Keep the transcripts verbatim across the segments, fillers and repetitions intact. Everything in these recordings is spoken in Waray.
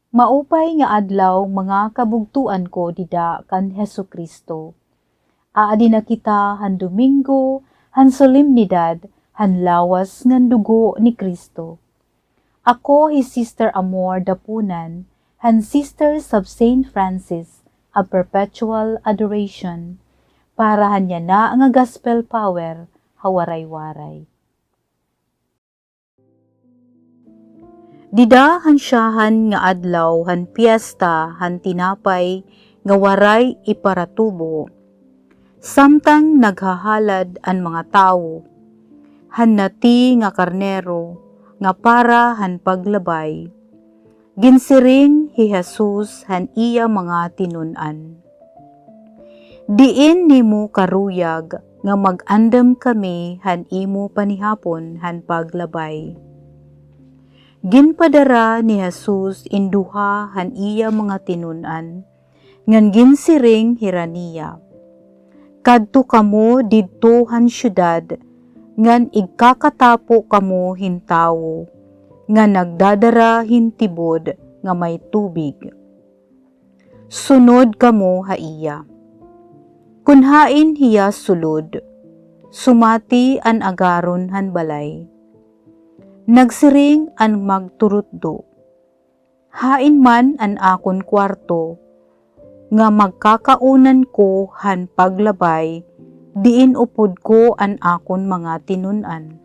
Maupay nga adlaw, mga kabugtoan ko dida kan Jesu-Cristo. Aadi na kita han Domingo han solemnidad han lawas ngan dugo ni Cristo. Ako hi Sister Amor Dapunan han Sisters of Saint Francis of Perpetual Adoration para han yana nga Gospel Power ha Waray-Waray. Dida han syahan nga adlaw han piyesta han tinapay nga waray iparatubo, samtang naghahalad an mga tawo han nati nga karnero nga para han paglabay, ginsiring hi Jesus han iya mga tinun-an, "Diin nimo karuyag nga mag-andam kami han imo panihapon han paglabay?" Ginpadara ni Jesus in duha han iya mga tinun-an, ngan ginsiring hira niya, "Kadto kamo didto han syudad, ngan igkakatapo kamo hin tawo nga nagdadara hin tibod nga may tubig. Sunod kamo ha iya." Kon hain hiya sulod, sumati an agaron han balay. Nagsiring an magturutdo, "Hain man an akon kuwarto nga magkakaunan ko han paglabay diin upod ko an akon mga tinun-an?"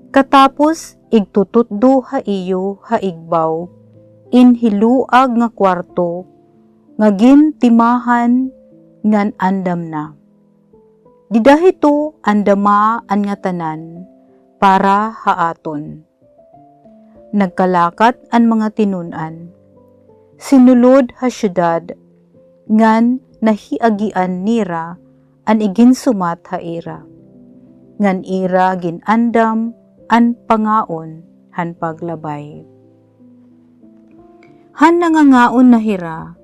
Katapos igtututdo ha iyo ha igbaw in hiluag nga kuwarto nga gintimahan ngan andam na. Dida hito andama an ngatanan para ha aton. Nagkalakat an mga tinun-an, sinulod ha syudad, ngan nahiagian nira an iginsumat ha ira, ngan ira gin-andam an pangaon han paglabay. Han nangangaon na hira,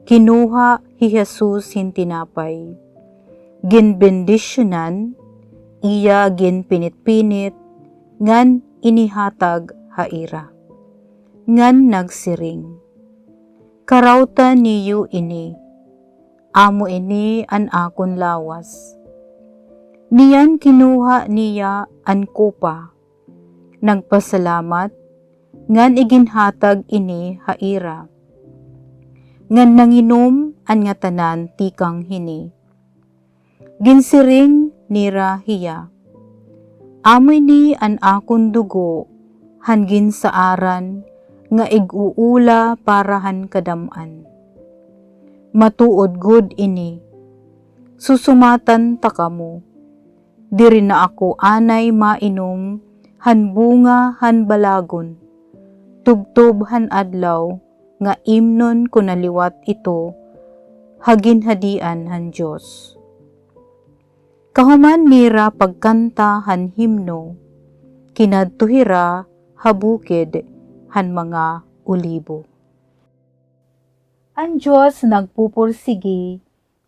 kinuha hi Jesus hin tinapay, ginbendisyonan, iya ginpinit-pinit, ngan inihatag ha ira, ngan nagsiring, "Karawta niyo ini, amo ini an akon lawas." Niyan kinuha niya an kopa, nagpasalamat, ngan iginhatag ini ha ira, ngan nanginom an ngatanan tikang hini. Ginsiring nira hiya, "Amo ini an akon dugo han ginsaaran nga ig-uula para han kadam-an. Matuod gud ini. Susumatan ta kamo. Diri na ako anay mainom han bunga han balagon, tubtob han adlaw nga imnon ko na liwat ito ha ginhadian han Dios." Kahuman nira pagkanta han himno, kinadto hira ha bukid han mga olibo. An Dios nagpupursigi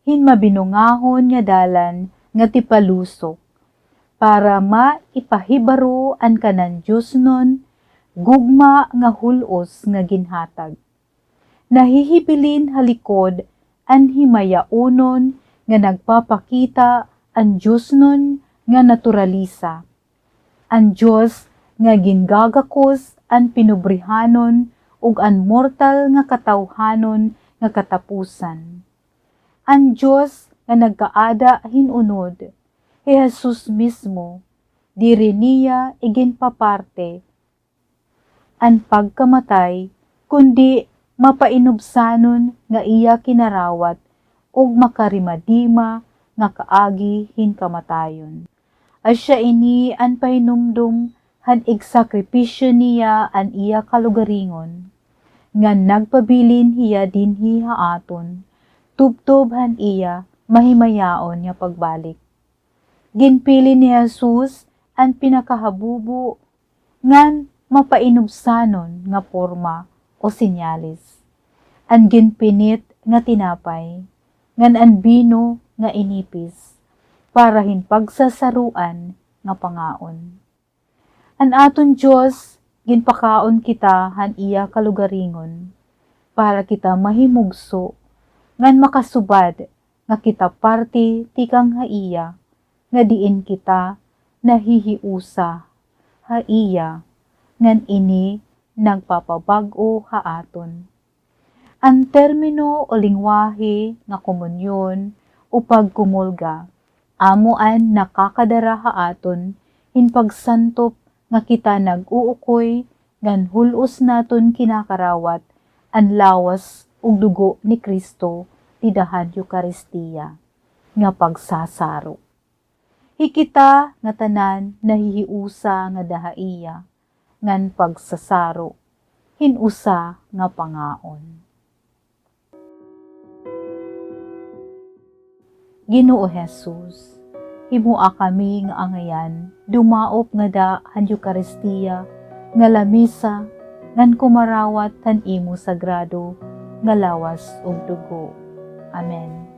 hin mabinungahon nga dalan nga tipalusok, para maipahibaro an kanan diosnon gugma nga hul-os nga ginhatag. Nahihibilin ha likod an himayaonon nga nagpapakita an diosnon nga naturalisa, an Dios nga gingagakos an pinobrehanon ug an mortal nga katawhanon nga katapusan. An Dios nga nagkaada hin unod, hi Jesus mismo, diri niya iginpaparte an pagkamatay, kundi mapainubsanon nga iya kinarawat ug makarimadima nga kaagi hin kamatayon. Asya ini an pahinumdom han igsakripisyo niya an iya kalugaringon, ngan nagpabilin hiya dinhi ha aton, tubtob han iya mahimayaon nga pagbalik. Ginpili ni Jesus an pinakahabubo ngan mapainubsanon nga porma o senyales, an ginpinit nga tinapay, ngan an bino nga inipis para hin pagsasaroan nga pangaon. An aton Dios, ginpakaon kita han iya kalugaringon para kita mahimugso ngan makasubad nga kita parte tikang ha iya, nga diin kita nahihiusa ha iya, ngan ini nagpapabag-o ha aton. An termino o lengwahe nga komunyon o pagkumulga amo an nakakadara ha aton hin pagsantop nga kita nag-uukoy ngan hul-os naton kinakarawat an lawas ug dugo ni Cristo dida han Eukaristia nga pagsasaro. Hi kita ngatanan nahihiusa ngada ha iya ngan pagsasaro hin usa nga pangaon. Ginoo Jesus, himoa kami nga angayan dumaop ngada han Eukaristia nga lamesa ngan kumarawat han imo sagrado nga lawas ug dugo. Amen.